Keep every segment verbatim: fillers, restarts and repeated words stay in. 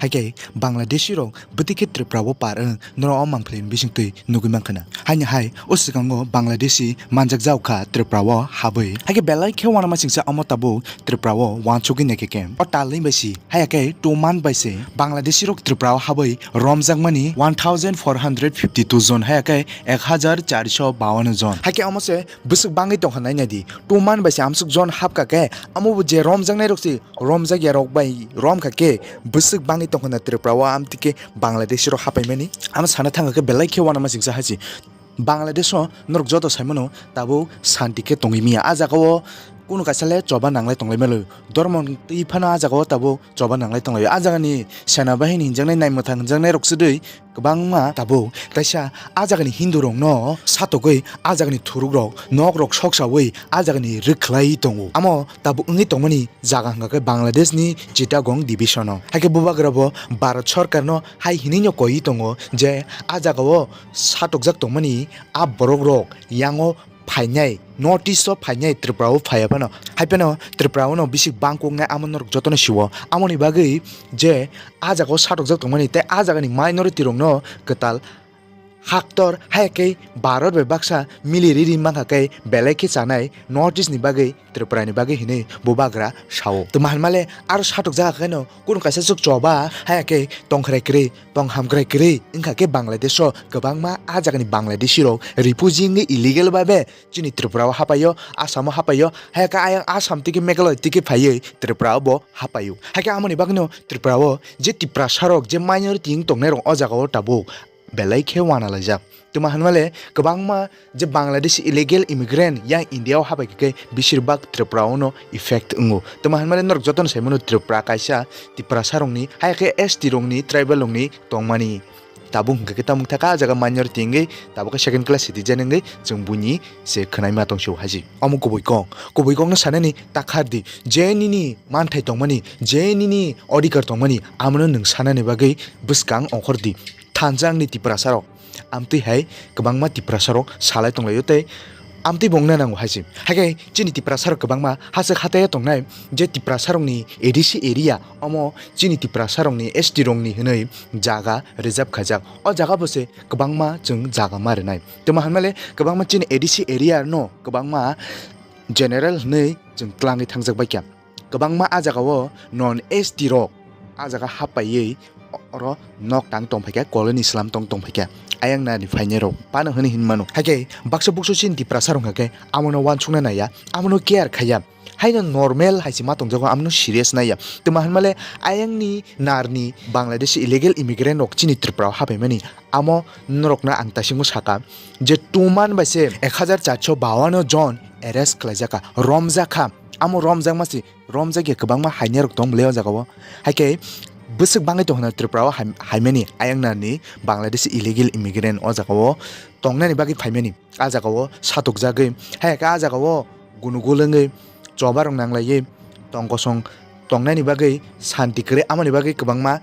Haikhe Bangladeshi rok bwtwi khe Tripura o par wng norok o mangpili ni bisingtwi nugwi mankha na. Haini hai o swkango Bangladeshi manjak jao kha Tripura o habwi. Haikhe belai khe uanama singsa omo tabuk Tripura o uansugwi naikhe khe. O talni bai si, haya khe two month bai se Bangladeshi rok Tripura o habwi romjakmani one thousand four hundred fifty two jon, haya khe ek hajar charso bawan jon. Haikhe omo se bwswk bangwi tongkha nai naidi. Two month bai se amsuk jon hapkha khe, amo bo je romjaknai rok se romjakya rok bai romkha khe bwswk bangwi tongkha na Tripura o amtwi khe Bangladeshi rok hapaimani. Amo sana thangkha khe belai khe uanama singsa hai se. Bangladesh o norok joto saimano tabuk santi khe tongwi manya. A jaga o kunu kaisa le choba nanglai tonglai malo. Dormo twi phano a jaga o tabuk choba nanglai tonglaio. A jaga ni sena bahini hinjaknai, naimwthang hinjaknai rok swdwi kwbangma tabuk. Kaisa a jaga ni Hindu rok no satokgwi a jaga ni thuruk rok nok rok soksawi a jaga ni rwkhlai tongo. Amo tabuk wngwi tongmani jaga hwnkha khe Bangladesh ni Chittagong division o. Haikhe bubagra bo Bharat sorkar no hai hinwi no koiwi tongo je a jaga o satokjak tongmani a borok rok yango phainai, North East o phainai, Tripura o phaiya phano. Hai phano Tripura o no bisi bangkoknai amo norok jotono siwo. Amoni bagwi je a jaga o satokjak tongmani tei a jaga ni minority rok no kwtal haktor hai khe Bharat bai baksa mili riri mankha khe belai khe chanai North East ni bagwi, Tripura ni bagwi hinwi bubagra sao. Tuma hinmale aro satokjak khe no kunu kaisa swk choba hai khe tongkhrai kwrwi, tong hamkrai kwrwi wngkha khe Bangladesh o kwbangma a jaga ni Bangladeshi rok refugee wngwi illegal babe chini Tripura o hapaio, Assam o hapaio, hai khe ayang Assam tiki Meghalaya tiki phaiwi Tripura o bo hapaio. Hai khe amoni bagwino Tripura o je Tiprasa rok je minority wng tongnai rok o jaga o tabuk belai khe uanalaijak. Tuma hinmale kwbangma je Bangladesh illegal immigrant yang India o hapai khe beshirbak Tripura o no effect wngo. Tuma hinmale norok jotono saimano Tripura kaisa Tiprasa rokni, hai khe S T rokni, tribal rokni tongmani. Tabuk hwnkhe khe tamung thaka, ah jaga minority wngwi tabuk khe second class citizen wngwi chwng buini se khwnaima tongsi o haisi. Omo kubui kok, kubui kokno sanani takhar di, je nini manthai tongmani, je nini odhikar tongmani, amono nwng sanani bagwi bwskang ongkhor di. Thansa wngni Tiprasa rok amtwi hai kwbangma Tiprasa rok salai tonglaio tei amtwi bo wngna nango haisi. Haikhe chini Tiprasa rok kwbangma hachwk hataya tongnai je Tiprasa rokni A D C area, omo chini Tiprasa rokni S T rokni hwnwi jaga reserve khaijak. O jaga bo se kwbangma chwng jaga ma rwnai. Tuma hinmale kwbangma chini A D C area no kwbangma general hwnwi chwng twlangwi thangjak bai kha. Kwbangma ah jaga o non S T rok ah jaga hapaiwi oro nok tang tong phaikha, colony slam tong tong phaikha. Ayang nani phainai rok phano hwnwi hinmano. Haikhe baksa buksu chini Tiprasa rok hwnkhe amono uansukna naiya, amono care khaiya. Haino normal hai se ma tongjago, amono serious naiya. Tuma hinmale ayangni narni Bangladeshi illegal immigrant rok chini Tripura o hapaimani, amo norokno ang taisingo saka je two month bai se ek hajar charso bawan jon arrest khlaijakha, romjakha. Amo romjakma se romjakya kwbangma hainairok tong bwlai o jaga o. Haikhe bwswk bangwi tongkha na Tripura o hai-, haimani ayang nani Bangladeshi illegal immigrant o jaga o tongnani bagwi phaimani. Ah jaga o satokjagwi, hai khe ah jaga o gunugul wngwi choba rok nanglaiwi tong kosong tongnani bagwi santi kwrwi, amoni bagwi kwbangma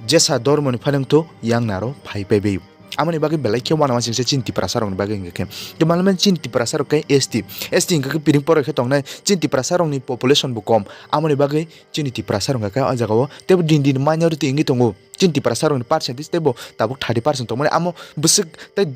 jesa dormoni phanangthu yang naro phai paibai. Amoni bagwi belai khe uanama singsa chini Tiprasa rokni bagwi hwnkhe khe. Tei malmani chini Tiprasa rok khe S T, S T hwnkhe khe piring poroi khe tongnai, chini Tiprasa rokni population bo kom. Amoni bagwi chini Tiprasa rok hwnkhe khe o jaga o teibo din din minority wngwi tongo. Chini Tiprasa rokni percentage teibo tabuk thirty percent tongmani, amo bwswk tei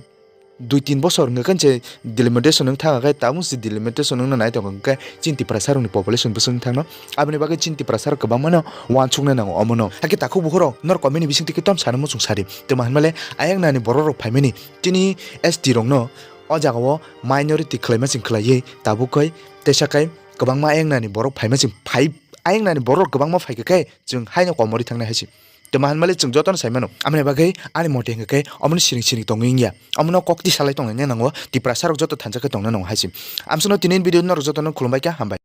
dui tin bosor hwnkhe khe se delimitation wng thangkha khe, tabuk se delimitation wngna nai tongkha hwnkhe chini Tiprasa rokni population bwswk wng thangno. Aboni bagwi chini Tiprasa rok kwbangmano uansukna nango omono. Hakhe takhuk bukhurok norok comment ni bisingtwi khe tamo sana muchung sadi. Tamo hinmale ayang nani borok rok phaimani chini S T rokno o jaga o minority khwlaima chwng khwlaiwi tabuk khai teisa khai kwbangma ayang nani borok phaima chwng phai, ayang nani borok kwbangma phaikha khe chwng haino komorwi thangnai hai se. Tamo hinmale chwng jotono saimano. Amoni bagwi ani mote hwnkhe khe omono siring siring tongwi wngya. Omono kokti salai tonglaina nango, Tiprasa rok joto thansa khe tongna nango hai se. Amsukno tini video norok jotono khulumbai kha, hambai.